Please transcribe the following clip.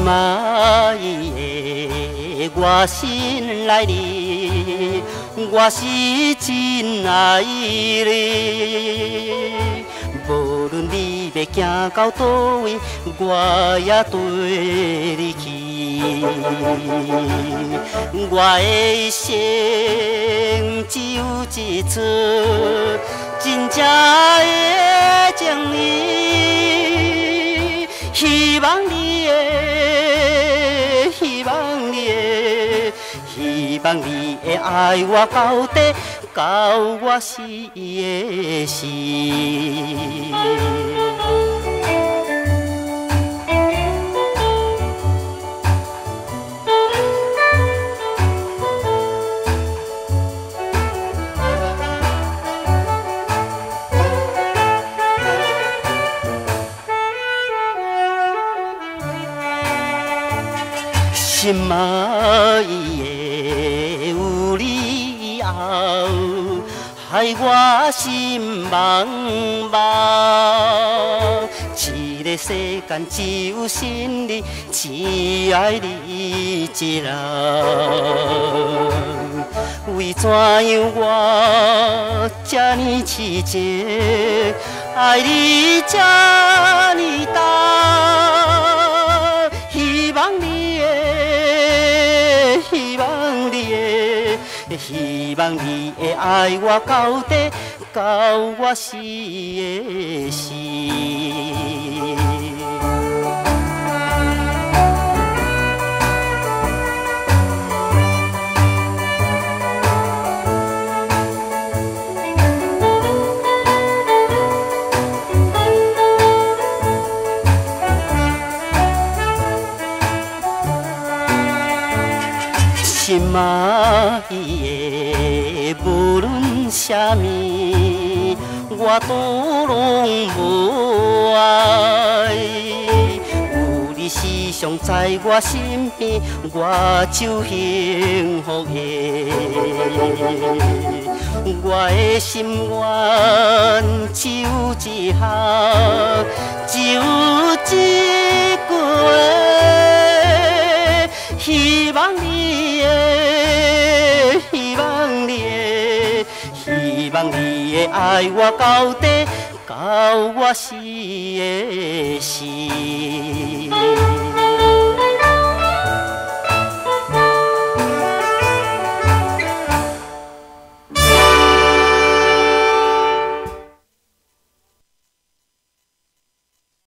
愛的，我心內你，我是真愛你。無論你欲行到佗位，我也綴你去。我的一生只有一撮真正的情意，希望你會，希望你會，希望你會愛我到底，到我死的時。心愛的，有你以後，害我心茫茫。這个世間只有信你，只愛你一人。為怎樣我這呢癡情，愛你這呢重？希望你會，希望你會，希望你會愛我到底，到我死的時。心愛的，無論啥物，我都攏無愛。有你時常在我身邊，我就幸福的。我的心願只有一項，只有一句話，希望你會，希望你會，希望你會愛我到底，到我死的時。